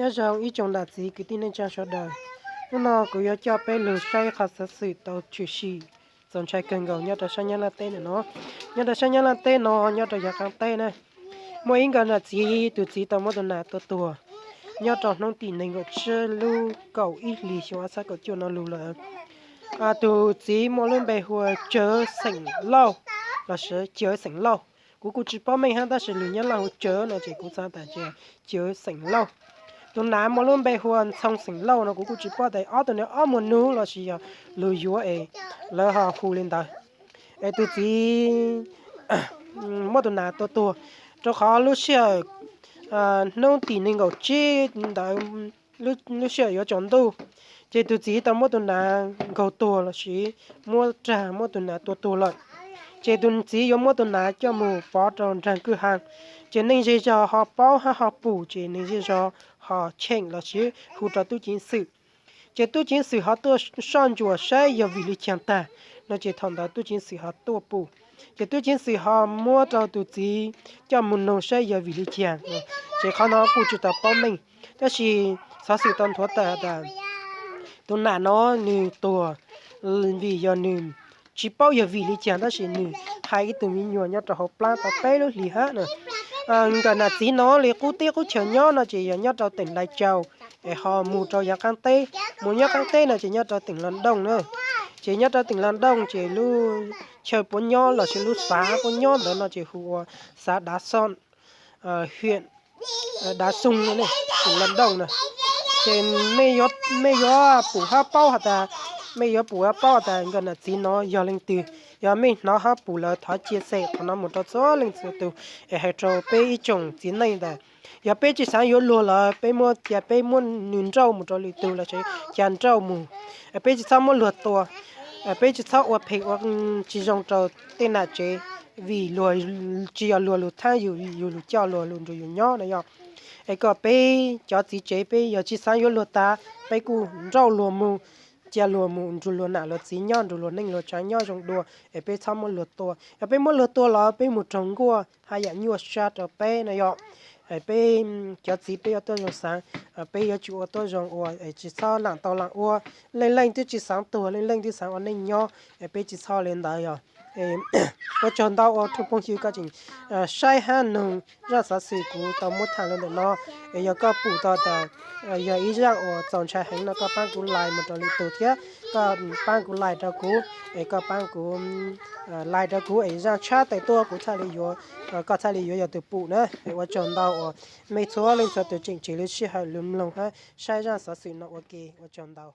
Nyob zoo ib tsoom nam txiv kwv tij neej tsaa sawv daws. Hnub no kuv yuav coj peb lug saib qhov xov xwm tau tshwm sim txaus ntshai kawg nkaus nyob rau sab Nyab Laj teb ntawm no. Nyob rau sab Nyab Laj teb no nyob rau yav qaab teb na, muaj ib nkawm nam txiv, tus txiv tau muab tus nam tua tuag nyob rau hnub tim neeg nkaum tsib lub kaum ib hlis xyoo ob txhiab kaum cuaj no lug lawm. Tus txiv muaj lub npe hu ua Cawv Xeem Lauj lossis Cawv Xeem Lauj. Kuv kuj tsis paub meej hab tab sis lug Nyab Laj hu Cawv no ces kuv xaav tas Cawv Xeem Lauj. Tus nam muaj lub npe hu ua Ntxhoo Xeem Lauj no kuv kuj tsis paub tas ob tug no ob muag nug lossis yog lug yuav es lawv ho hu li ntawd. Es tus txiv muab tus nam tua tuag rau qhov lub sij hawm hnub tim neeg nkaum tsib ntawd, lub sij hawm yuav tsaus ntuj, ces tus txiv tau muab tus nam nkaug tuag lossis muab rag muab tus nam tua tuag lawm. Ces tus txiv yuav muab tus nam coj mus pov rau nraag kwj ha, ces neeg zej zog ho paub hab ho pum ces neeg zej zog ho cheem lossis hu rau tub ceev xwm. Ces tub ceev xwm ho tuaj soj ntsuam saib yog vim li caag tag no ces thaum ntawd tub ceev xwm ho tuaj pum, ces tub ceev xwm ho muab rau tus txiv coj mus nug saib yog vim li caag. Ces qhov no kuj tsis tau paub meej, tab sis xov xwm tau nthuav tawm tas tus nam no nwg tuag vim yog nwg tsis paub yog vim li caag tab sis nwg hais ib tug me nyuam nyob rau hauv plaab tau peb lub hlis hab na. Nkawm nam txiv no li qub teb qub chaw nyob no ces yog nyob rau teem Lais Tsau, es ho mus rau yav qaab teb, mus nyob qaab teb no ces nyob rau teem Los Dooj na. Ces nyob rau teem Los Dooj ces lub chaw puab nyob lossis lub xav puab nyob ntawd no ces hu ua xav Dav Xoo, hiam Dav Xoo, teem Los Dooj na. Ces mej yuav pum hab paub has tas, mej yuav pum hab paub has tas nkawm nam txiv no yog leej twg. Yog mej hnov hab pum lawm thov cia xem qhov no mus rau txhua leej txhua tug, es hais rau peb ib tsoom txiv neej tas yog peb tsi xaav yuav luag lawm peb muab cia peb muab nws nrauj mus rau lwm tug lossis ca nrauj mus. Peb tsi txhob muab luag tua, peb tsi txhob ua phem ua tsi zoo rau tej nam tsev, vim luag tsi yog luag lug thaab yug, yug lug coj luag lug nrug yug nyob no yog. Es kom peb cov txiv tsev peb yog tsi xaav yuav luag tas peb kuj nrauj luag mus, cia luag mus nrug luag nam luag txiv nyob, nrug luag neej luag tsaav nyob zoo dua, es peb txhob muab luag tua. Yog peb muab luag tua los peb mus raug nkuaj hab yaam nyuaj sab rau peb no yog. Peb cov txiv peb yuav tuaj zoo xaav, peb yuav tsum ua tuaj zoo ua, tsi txhob laam tau laam ua. Leej leej twb tsi xaav tuag, leej leej twb xaav ua neej nyob, peb tsi txhob li ntawd yog. Ua tsaug ntau ua tug phooj ywg koj tseem saib hab noog zaaj xov xwm kuv tau muab thaam lug ntawm no. Es yog koj pum tau tas yog ib zaaj uas txaus ntshai heev no koj paab kuv like mus rau lwm tug thiab, koj paab kuv like rau kuv, es koj paab kuv like rau kuv es zaaj tshab tawm tuaj kuv txhaj li yuav, koj txhaj li yuav yog tug pum na. Es ua tsaug ntau uas mej txhua leej txhua tug tseem tseg lub sij hawm lug mloog hab saib zaaj xov xwm no ua ke, ua tsaug ntau.